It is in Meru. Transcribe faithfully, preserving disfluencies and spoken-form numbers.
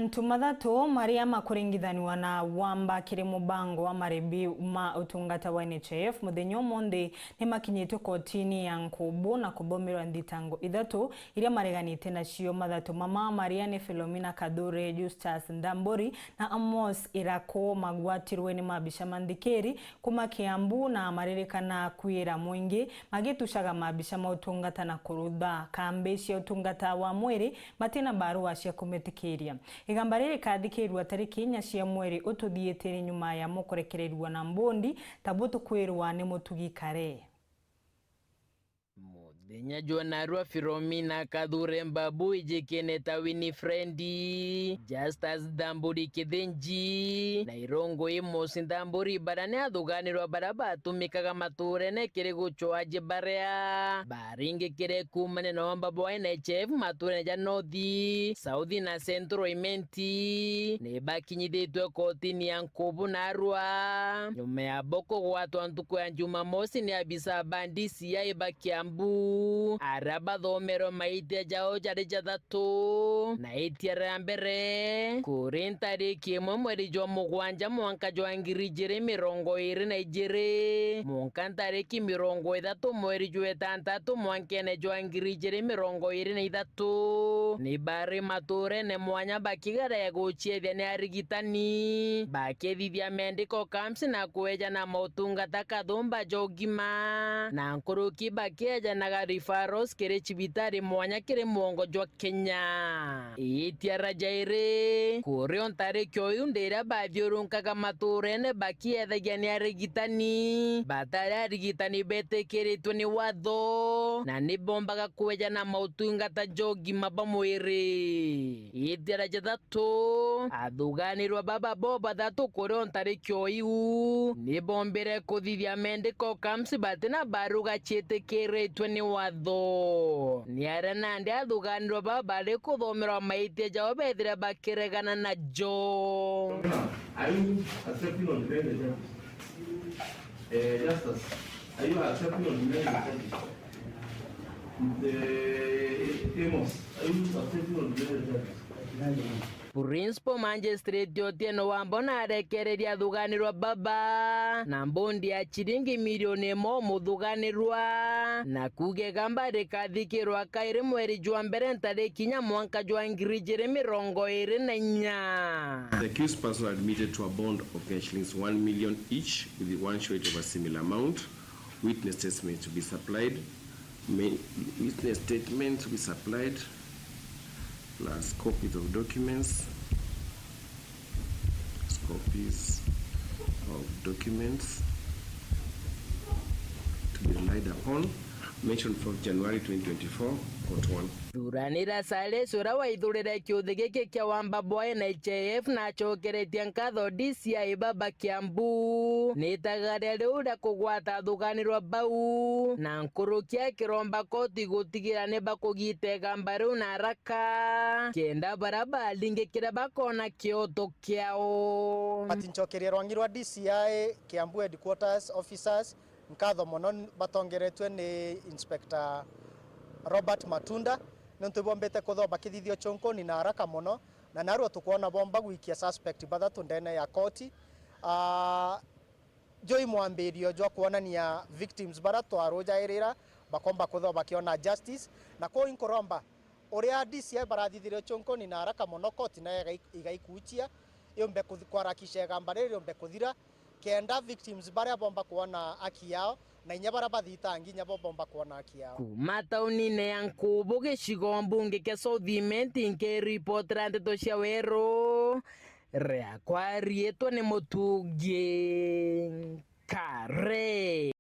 Antu mathatu maria makuringithaniwa na wamba kiri mubango wa maribi ma utungata wa N H I F muthenya umunthi ni makinyitwe kotini ya Nkubu na kuthomerwa nthitango ithatu iria mareganite nacio. Mathatu mama maria ni Philomena Kathure, Justus Ndamburi na Amos Iraku magwatirwe ni maabisa ma nthikiri kuma Kiambu na maririkana kwira mwingi magitucaga maabisa ma utungata na kurutha kambi cia utungata wa mwiri matina barua cia kumitikiria. Igamba riri rikathikirua tariki inya cia mweri ututhiite nyuma yamo kurekererua na mbondi ta butukwirwa ni mutugi kare. Muthenya jwa narua, Philomena Kathure Mbabu ijikene ta Winifred, Justus Ndamburi Kithinji na Irungu Amos Ndamburi, baria ni athuganirwa baria batumikaga maturene kiri gucwaji baria baringikire kuumania na wamba bwa N H I F maturene ja North, South na Central Imenti, ni bakinyithitwe kotini ya Nkubu narua nyuma ya bo kugwatwa ntuku ya Jumamosi ni abisa ba D C I ba Kiambu, aria bathomerwe maitia jao jari jathatu, na itia ria mbere kuri ntariki imwe mweri jwa mugwanja mwanka jwa ngiri ijiri mirongo iri na ijiri, mwanka ntariki mirongo ithatu mweri jwa itantatu mwankene jwa ngiri ijiri mirongo iri na ithatu, ni bari maturene mwanya bakigeria guciethia ni arigitani, bakithithia medical camps na kweja na motungata kathumba ja ugima, na nkuruki bakiejanaga referrals kiri cibitari mwanya kiri mwongo jwa Kenya. Itia ria jairi, kuri o ntariki o iu ndiria bathiurunkaga maturene bakiethagia ni arigitani batari arigitani betikiritwe ni watho, na ni bombaga kweja na mautungata ja ugima bwa mwiri. Itia ria jathatu, athuganirwa baba bo bathatu kuri o ntariki o iu ni bombire kuthithia medical camps batina baruga cietikiritwe ni watho. Ni aria nandi athuganirwa baba bari kuthomerwa maitia jao bethire bakiregana najo. Are you accepting or denying the charges? Eh, Justus, are you accepting or denying the charges? Eh, Amos, are you accepting or denying the charges? Principal Magistrate Otieno Wambona arekereria athuganirwa baba na mbondi ya ciringi milioni imwe umuthuganirwa, na kuuga igamba rikathikirwa kairi mweri jwa mbere ntariki inya mwanka jwa ngiri ijiri mirongo iri na inya. The accused person admitted to a bond of Kenya shillings one million each with one surety of a similar amount. Witness statements to be supplied. May, witness statements to be supplied, plus copies of documents, copies of documents to be relied upon, mentioned for January twenty twenty-four, court one. Thuranira Sales, uria waithurire kiuthi giki kia wamba bwa N H I F, na acokeretie nkatho D C I baba Kiambu ni itagaria riu ria kugwata athuganirwa bau, na nkuruki akiromba koti gutigira ni bakugita igamba riu na haraka, kenda baria balingikire bakona kioto kiao. Ati ncokerie rwangi rwa D C I Kiambu Headquarters Officers nkatho mono, batongeretue ni Inspector Robert Matunda, niuntu ibombite kuthoo bakithithia uchunkuni na haraka mono, na narua tukwona bomba gwikia suspect bathatu ndene ya koti. Ah, jui mwambirio jwa kwonania victims baria twarujairira bakomba kuthoo bakiona justice, na kwou inkuromba uria D C I barathithire uchunkuni na haraka mono, koti nayo igai-, igaikuchia, yumbe kuthi-, kwarakisha igamba riri riumbe kuthira, kenda victims baria bomba kwona haki yao, na inya baria bathitangi inya bo bomba kwona haki yao. Kuma taunine ya Nkubu, gicigo mbunge kia South Imenti, nkiripotera ndeto cia weru, riakwa riitwa ni Mutungi Kare.